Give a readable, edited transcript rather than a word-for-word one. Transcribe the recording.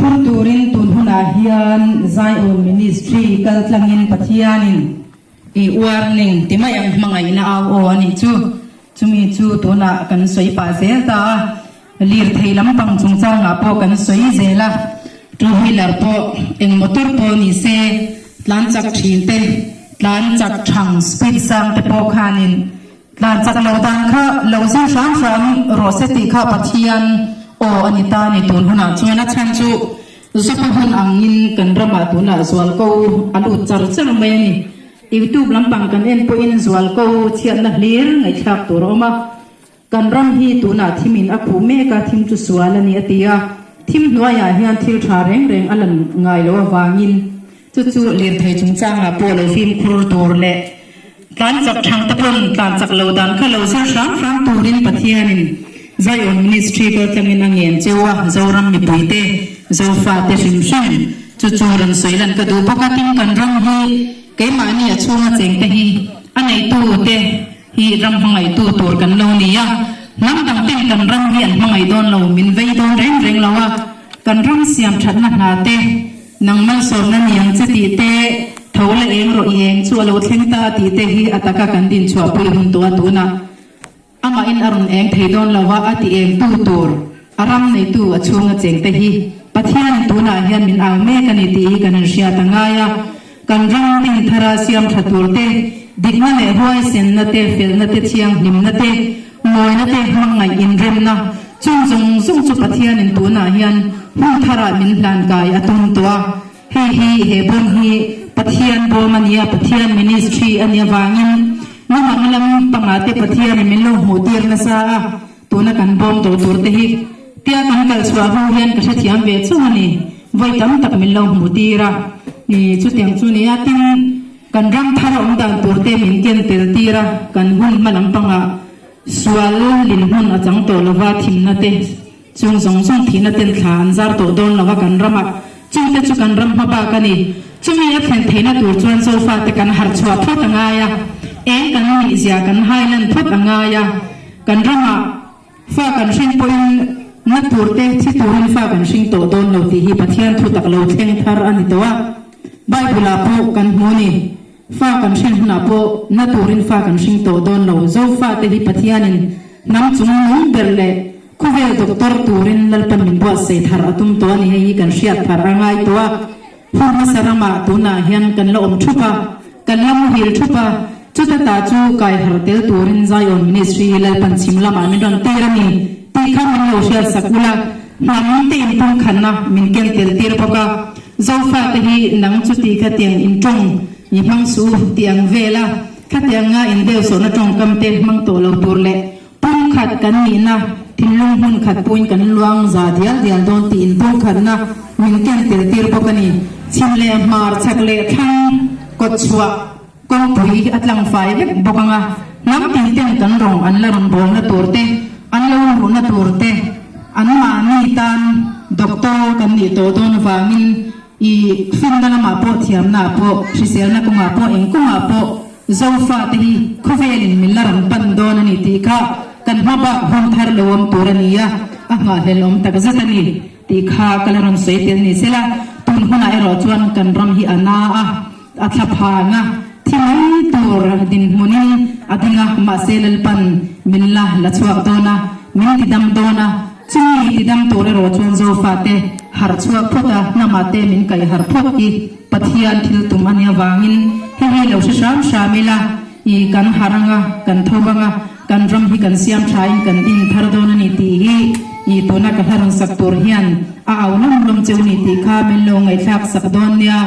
Fimkhur turin tun hunah hian Zion Ministry kaltlangin Pathianin i warning ti mai ang hmangaihna au aw a nih chu. Chumi chu tunah kan sawi pah zel ta a, lirthei lampang chungchangah pawh kan sawi zel a, two wheeler pawh eng motor pawh ni se tlan chak thin te, tlan chak thang speed sang te pawh khanin Tlan chak lo dan kha lo zir hram hram rawh se tih kha Pathian aw a ni ta a ni tun hunah chuan a chhan chu Zopa hun angin kan ramah tunah zualko a lut char char mai a ni. Youtube lampang kan en pawhin zualko chhiatna hlir ngaihthlak tur a awm a. Kan ram hi tunah thimin a khuh mek a, thim chu sual a ni a ti a. Thim hnuaiah hian thil tha reng reng a lan ngai loh avangin Chu chu lirthei chungchangah pawh lo fimkhur tur leh tlan chak thang te pawn tlan chak lo dan kha lo zir hram hram turin Pathianin Zion Ministry kaltlangin a ngen cheu a, Zoram mipuite, Zofate hrim hrim chu chu rawn sawi lan ka duh bawk a, tin kan ram hi keimahni a chhunga chengte hi a neitu te hi ram hmangaihtu tur kan lo ni a, hnam dang ten kan ram hi an hmangaih dawn lo, min vei dawn reng reng lo a, kan ram siam thatna hna te. Nang malsawmna ni ang che tih te, tho la eng rawh i eng chu a lo thleng ta tih te hi a taka kan din chhuahpui hun tawh a tunah amahin a rawn eng thei dawn lo a, a ti eng tu tur a ram neitu a chhunga cheng te hi Pathianin tunah hian min au mek a ni tih hi kan inhriat a ngai a, kan ram din thara siam tha tur te, dikna leh huaisenna te, felna te, thianghlimna te, Mawina te hmangaih inremna chung zawng zawng chu Pathianin tunah hian hun tharah min hlankai a tum tawh a. Hei hi he bawm hi Pathian bawm a nia, Pathian ministry a nih avangin ngamang lam pangah te Pathianin min lo hmuh tir nasa a, tuna kan bawm tawh tur te hi tia kan kal chhuah ho hian ka hrethiam ve chauh a ni. Vawi tam tak min lo hmuh tir a, chutiang chu nia tin, Kan ram thar awm dan tur te min ken tel tir a, kan hun hma lampangah sual lin hmun a chang tawh lova thimna te chung zawng zawng thihna ten thla an zar tawh dawn lova kan ramah chungte chu kan ram hma bak a ni. Chumi a thlen theihna tur chuan Zofa te kan harh chhuah phawt a ngai a, eng kan nihzia kan hailan phawt a ngai a, kan ramah Fa kan hring pawhin na tur te thi turin fa kan hring tawh dawn lo tih hi Pathian thu tak lo thleng thar a ni tawh a. Bible ah pawh kan hmu a ni. Fa kan hren hunah pawh na turin fa kan hring tawh dawn lo. Zofa te hi Pathianin hnam chung nung ber leh khawvel doctor turin Lalpan min buatsaih thar a tum tawh a ni. Hei hi kan hriat thar a ngai tawh a. Hun hmasa ramah tunah hian kan la awm thup a, kan la muhil thup a, chuta ta chu kai harh tel turin Zion Ministry hi Lalpan chhim lamah min rawn tir a ni tih kha min lo hriat sak ula, hnam te inpumkhatna min ken tel tir bawk a, Zofate hi nang chuti khatiang in tawng i hmang suh tih ang vel a, khatianga in deuhsawhna tawngkam te hmang tawh lo tur leh Pumkhat kan nihna thinlung hmun khat puin kan luang za dial dial dawn tiin pumkhatna min ken tel tir bawk a ni. Chhim leh hmar chhak leh thlang kawt chhuah kawngpui a tlang fai vek bawk ang a, hnam tin ten kan rawng an la rawn bawlna tur te, an lo luhna tur te, an mahni tan doctor kan nih tawh dawn avangin i finna lamah pawh thiamna ah pawh hriselna kawngah pawh eng kawngah pawh Zofa te hi khawvelin min la rawn pan dawn a ni tih kha kan hma bak hun thar lo awm tur a ni a, a nghahhlel awm tak zet a ni tih kha ka la rawn sawi tel ni sela, tun hunah erawh chuan kan ram hi a na a, a thla phang a, thi mai tur dinhmunin a ding a, mahse Lalpan min la la chhuak dawn a, min tidam dawn a, chumi tidam tur erawh chuan Zofa te harh chhuak phawt a, hnamah te min kaih harh phawt hi. Pathian thil tum a nih avangin hei hi lo hre hram hram ila, i kan harh anga, kan tho anga, kan ram hi kan siam thain kan in thar dawn a ni tih hi i tuna ka hla rawn sak tur hian a au lawm lawm cheu ni tih kha min lo ngaihthlak sak dawn nia.